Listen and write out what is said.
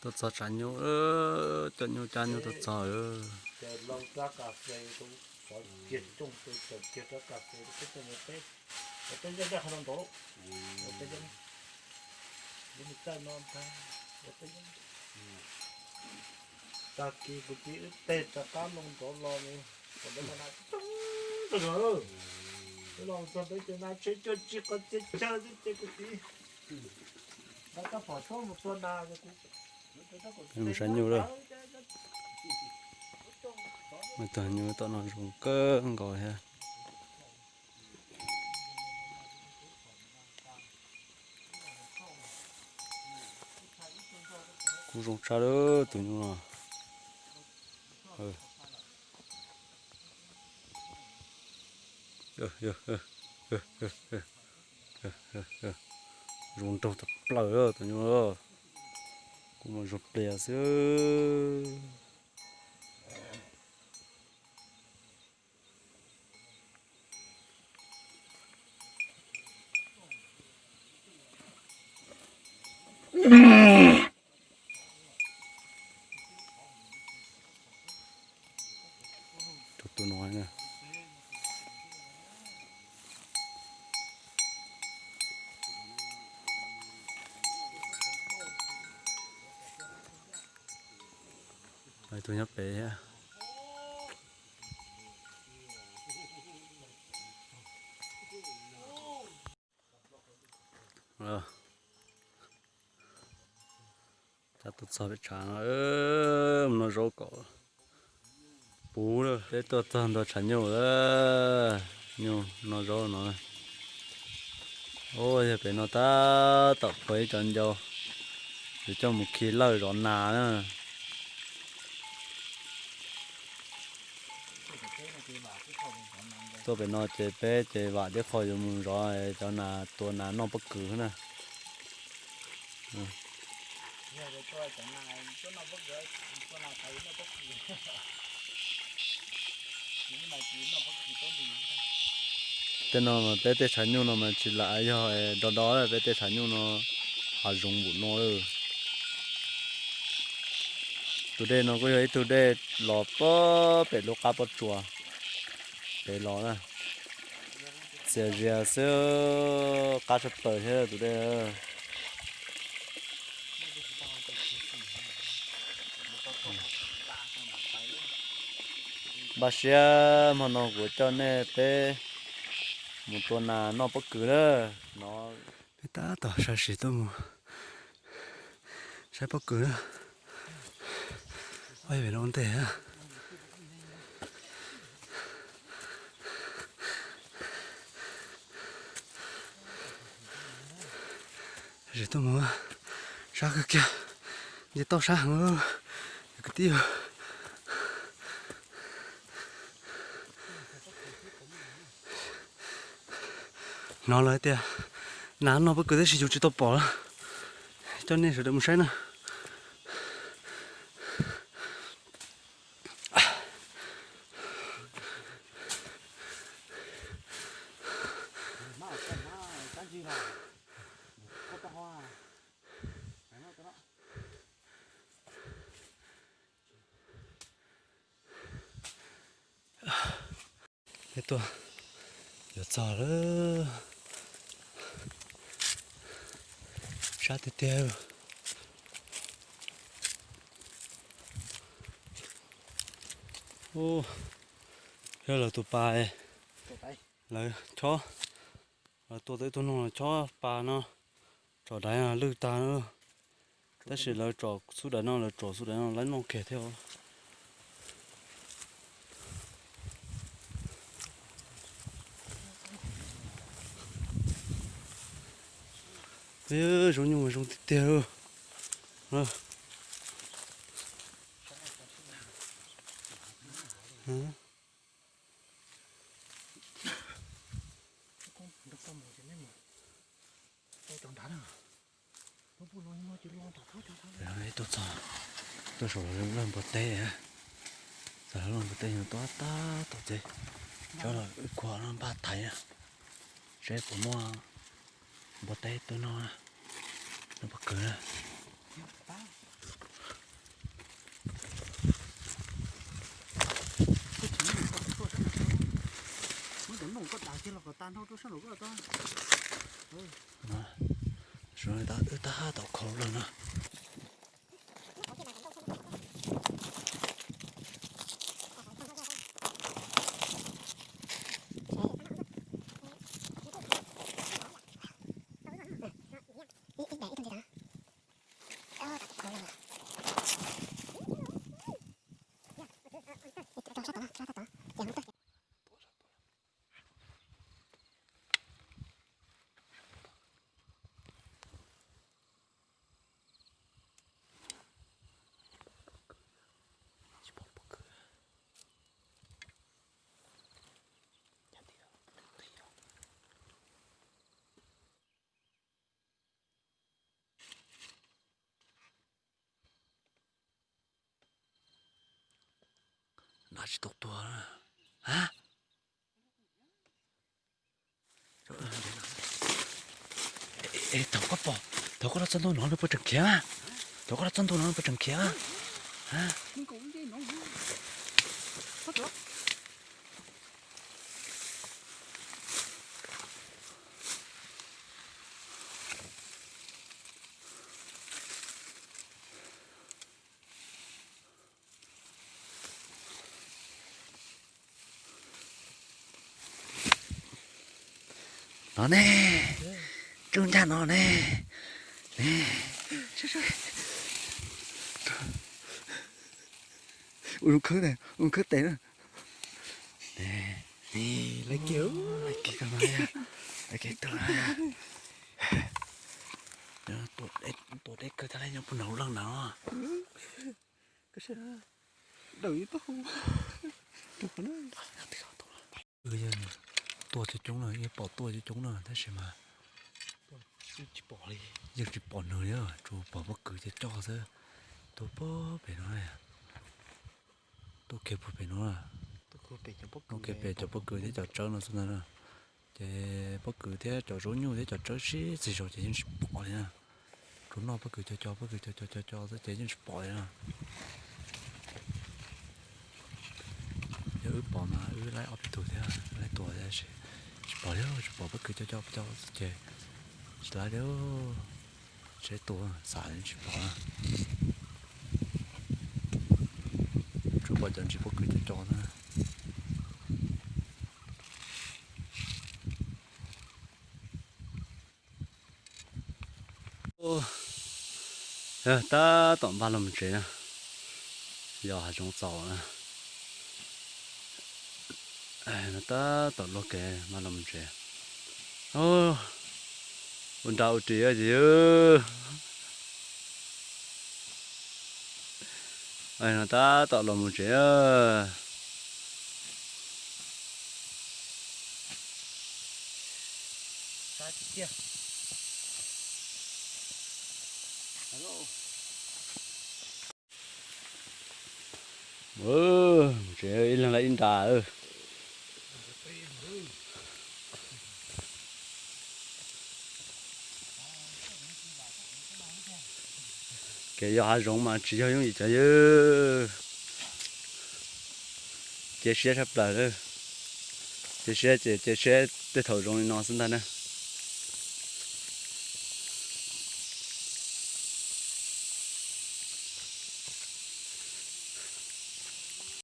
Tuaj txog tshav nyuj, coj nyuj cab nyuj tuaj txog. Tag kis kuv txiv wb teg rov qab loo nrov los, wb los txog peb ces nas tsheb cuag tsis qhov txhia chaw xwb ces kuv txiv rov qab phom suab mus tua nas. Tshav nyuj lawm, tag nyuj tom no zoo kawg nkaus thiab. Kuj zoo tshaj lawm tus nyuj no. Zoo nraug tag plaws tus nyuj, kuj muaj zoo plias xwb. Rau tus no na. Tus nyob pem thiab. Cab tuaj txog pem tshav no, mus noj zaub kom puv lawm. Peb tuaj txog ntua tshav nyuj lawm, nyuj noj zaub no. Ua yog pem no tab tom plhuav ib co ncau, yuav coj mus khi lawj zov nas na. Tuaj pem no ces peb ces vam tib qho yuav mus zov cov nas, tua nas noj pob kws na. Tej no mas peb tej tshav nyuj no mas tsis lam yog do do, peb tej tshav nyuj no hav zoov npaum no lawm. Tus dej no kuj yog ib tug dej los pem lub qab pob tsuas pem los na. Txias zias xwb, qab tshaj plaws thiab tus dej. Npaj siab hmo no kuv coj nej peb mus tua nas noj pob kws na. No peb tab tom sab sim tuaj mus saib pob kws na. Ua pem no ua ntej. Sab sim tuaj mus, sab kawg kiag, nce toj sab heev kwv tij. Hnov lawv tias nas noj pob kws tab sis yus tsis tau pom, coj nej sawv daws mus saib na. Peb tuaj yuav txog lawm, sab tiag tiag. Ub, yog lawv tus pas, lawv chob, lawv tua tau ib tug noog chob pas no, tsom daiv lwj tag na. Tab sis lawv tsom xub daiv no, lawv tsom xub daiv no lawv noj kiag thiab os. Zoo nyuj mas zoo tiag tiag. Tuaj txog, tuaj saum lawv loj npua teb, txog lawv loj npua teb no tuaj tab tom txev, cov los wb kuj npaj thaiv na, seb puas muaj npua teb tuaj noj, noj pob kws na. Wb tab hab tau khau lawm no. Nov tsis tau tuag. Ha? Thaum koj pom, thaum koj los txog ntua no nws puas tseem khiav? Thaum koj los txog ntua no nws puas tseem khiav? No ne, tsuj ncaj no ne. Ne. Ua zoo khawb tes, ua zoo khawb tes na. Ne, ne, lawv kiag, lawv kiag koj no, lawv kiag tug no. Tua deb kawg thiab, nyob puag nram lub leej ntawd. Tua coob coob na, yeej pom tuaj coob coob na tab sis mas yeej tsis pom nws li, tsuas pom pob kws coj coj xwb. Tuaj pem no, tuaj kiag puag pem no, tuaj kiag pem cov pob kws thiab cov tsawb no xwb ntag na. Ces pob kws thiab cov zaub nyuj thiab cov tsawb sib txig zos ces yeej tsis pom li na. Tsuas noj pob kws co co, pob kws co co co co xwb ces yeej tsis pom li na. Yog wb pom mas wb laib ob peb tug thiab, laib tua thiab, tsis pom li, tsuas pom pob kws co co co xwb ces tsis laib li. Tsis tua, xav tsis pom na. Tsuas pom cov ntsis pob kws co co na. Tab tom npaj los mus tsev na, yos hav zoov txaus na. No tab tom luaj kev npaj los mus tsev. Ua nra ua ris ces no tab tom los mus tsev. Mus tsev ib leeg lawm ib nra. Kev yos hav zoov mas tsis yog yooj yim cov yawg. Cia siab tshaj plaws. Cia siab ces cia siab tej thaum zoo li no xwb ntag na.